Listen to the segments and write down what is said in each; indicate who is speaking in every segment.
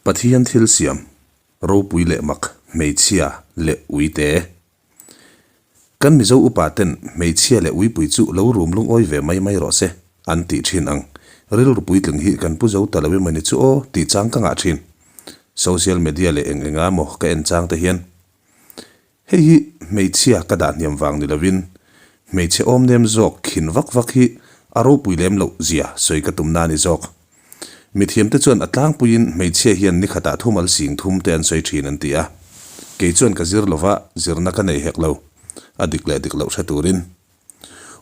Speaker 1: Pathian thil siam ropui leh mak hmeichhia leh uite. Kan Mizo upa ten hmeichhia leh uipui chu lo rum lungawi ve mai mai rawh se an tih thin ang. Rilru puitling hi kan pu zo ta lo emawni chu aw tih chang ka ngah thin. Social media leh eng enga maw ka en chang te hian. Hei hi hmeichhia ka dah hniam vang ni lovin hmeichhe awm nem zawk khin vak vak hi a ropui lem loh zia sawi ka tum na a ni zawk. Mithiamte chuan a tlangpuiin hmeichhia hian ni khatah thumal sing thum te an sawi thin an ti a. Kei chuan ka zir lova zirna ka nei hek lo, a dik leh dik loh hre turin.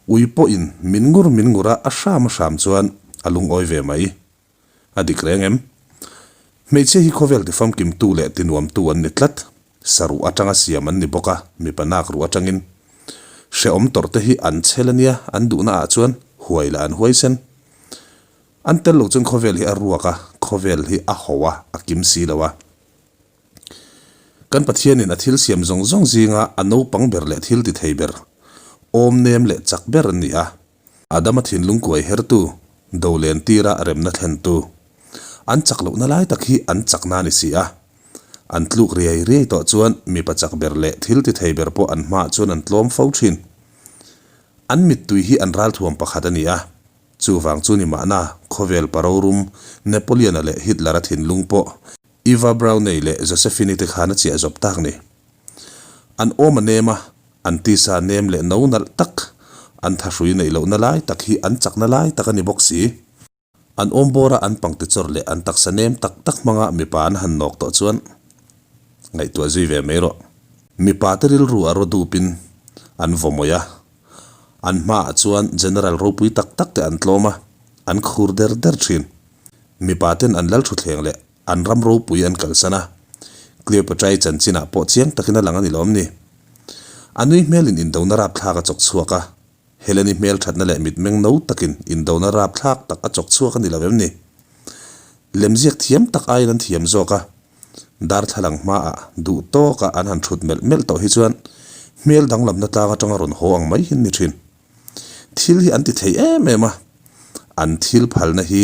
Speaker 1: Ui pawhin min ngur min ngur a, a hram a hram chuan a lungawi ve mai. A dik reng em? Hmeichhia hi khawvel tifamkimtu leh tinuamtu an ni tlat. Saruh atanga siam an ni bawk a, mipa nak ruh atangin. Hrehawm tawrh te hi an chhel a nia, an duhna ah chuan huai lah an huaisen. An tel lo chuan khawvel hi a ruak a, khawvel hi a ho a, a kim si lo a. Kan Pathianin a thil siam zawng zawng zinga a naupang ber leh thil ti thei ber, awm nem leh chak ber an ni a. Adama thinlung kuai hertu, do len tira remna thlentu. An chak lohna lai tak hi an chakna a ni si a. An tluk riai riai tawh chuan mipa chak ber leh thil ti thei ber pawh an hmaah chuan an tlawm fo thin. An mittui hi an ralthuam pakhat a ni a. Chuvang chu ni mahna khawvel pa rorum Napoleon-a leh Hitler-a thinlung pawh Eva Braun-i leh Josephine-i te khan a chiah zawp tak ni. An awm a nem a, an tisa nem leh no nalh tak, an thahrui neih lohna lai tak hi an chakna lai tak a ni bawk si. An awm bawra an pangti chawr leh an taksa nem tak tak hmanga mipa an han nawk tawh chuan ngaihtuah zui ve mai rawh. Mipa te rilru a raw dupin an vaw mawih a, an hmaah chuan General ropui tak tak te an tlawm a, an khur der der thin. Mipa ten an lal thutthleng leh an ram ropui an kalsan a, Cleopatra-i chanchinah pawh chiang takin a lang a ni lawm ni. A nui hmelin indona rapthlak a chawk chhuak a, Heleni hmelthatna leh mitmeng no takin indona rapthlak tak a chawk chhuak a ni lo em ni? Lemziak thiam tak aiin an thiam zawk a, darthlalang hmaah duh tawka an han thut melh melh tawh hi chuan hmel danglamna tlang atanga rawn haw ang mai hi an ni thin. Thil hi an ti thei em em a, an thil phalna hi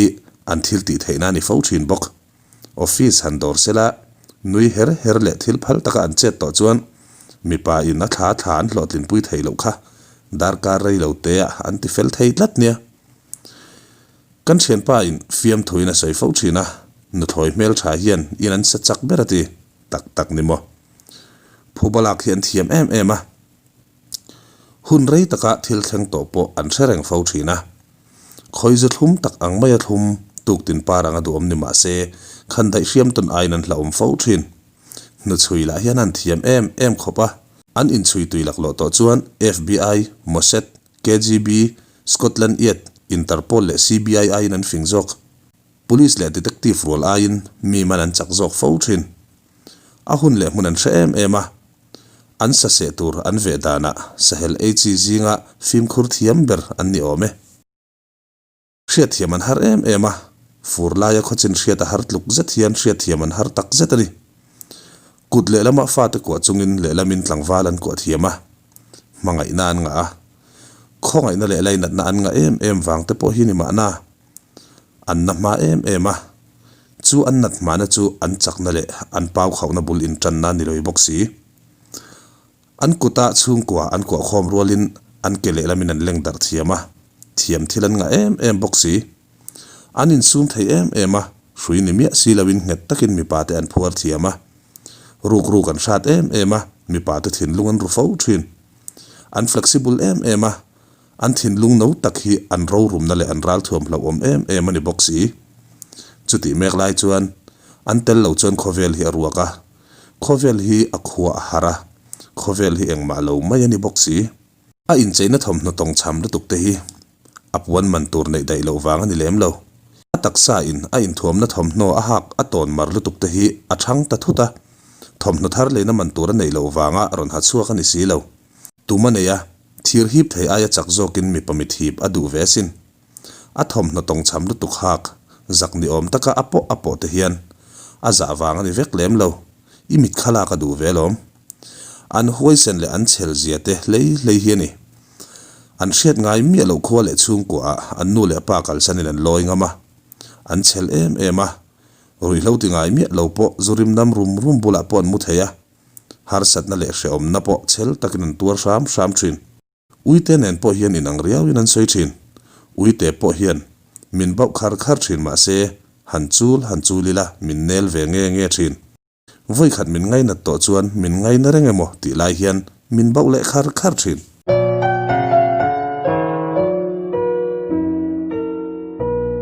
Speaker 1: an thil tih theihna a ni fo thin bawk. Office han dawr sela, nui her her leh thil phal taka an chet tawh chuan mipa in a thla thla an hlawhtlinpui theih loh kha darkar rei lo te ah an ti fel thei tlat nia. Kan thianpa in fiamthu in a sawi fo thin a, nuthlawi hmeltha hian in an sa chak ber a ti tak tak ni maw. Phuba lak hi an thiam em em a. Hun rei taka thil thleng tawh pawh an hre reng fo thin a. Khawizu thlum tak ang maia thlum tuktin par anga duhawm ni mah se, khan daih hriam tawn aiin an hlauhawm fo thin. Hnuchhui lah hian an thiam em em khawp a. An inchhui tui laklawh tawh chuan FBI, Mossad, KGB, Scotland Yard, Interpol leh CBI aiin an fing zawk. Police leh detective rual aiin mi man an chak zawk fo thin. A hun leh hmun an hre em em a. An sa seh tur an veh danah Sahel HE zinga fimkhur thiam ber an ni awm e. Hriatthiam an har em em a, fur laia khawchin hriat a har tluk zet hian hriatthiam an har tak zet a ni. Kut lehlama fate kuah chungin lehlamin tlangval an kuah thiam a, hmangaihna an ngah a, khawngaihna leh lainatna an ngah em em vang te pawh hi ni mahna. An na hma em em a, chu an nat hmahna chu an chakna leh an pau khauhna bul intanna a ni lo bawk si. An kuta chhungkua an kuah khawm rualin an ke lehlamin an leng darh thiam a, thiam thil an ngah em em bawk si. An insum thei em em a, hrui ni miah si loin nghet takin mipate an phuar thiam a. Ruk ruk an hrat em em a, mipate thinlung an ru fo thin. An flexible em em a, An thinlung no tak hi an rorumna leh an ralthuam hlauhawm em em a ni bawk si. Chutih mek lai chuan an tel lo chuan khawvel hi a ruak a, khawvel hi a khua a har a, khawvel hi engmah lo mai a ni bawk si. A incheina thawmhnaw tawngchham lutuk te hi a puan man tur neih daih loh vang a ni lem lo. A taksa in a inthuamna thawmhnaw a hak a tawn mar lutuk te hi a chhang ta thut a, thawmhnaw thar leina man tur a neih loh vanga rawn ha chhuak a ni si lo. Tum a nei a, thir hip thei aia chak zawkin mipa mit hip a duh ve asin. A thawmhnaw tawngchham lutuk hak, zak ni awm taka a pawh a pawh te hian a zah vang a ni vek lem lo, i mit kha lak a duh ve alawm. An huaisen leh an chhel zia te hlei hlei hi a ni. An hriat ngai miah loh khua leh chhungkua ah an nu leh pa kalsanin an lawi ngam a, an chhel em em a. Ruihhlo ti ngai miah lo pawh zu rim nam rum rum bulah pawh an mu thei a, harsatna leh hrehawmna pawh chhel takin an tuar hram hram thin. Uite nen pawh hian inang riauin an sawi thin. Uite pawh hian min bauh khar khar thin mah se, han chul han chul ila min nel ve nge nge thin. Vawikhat min ngainat tawh chuan min ngaina reng emaw tih lai hian min bauh leh khar khar thin.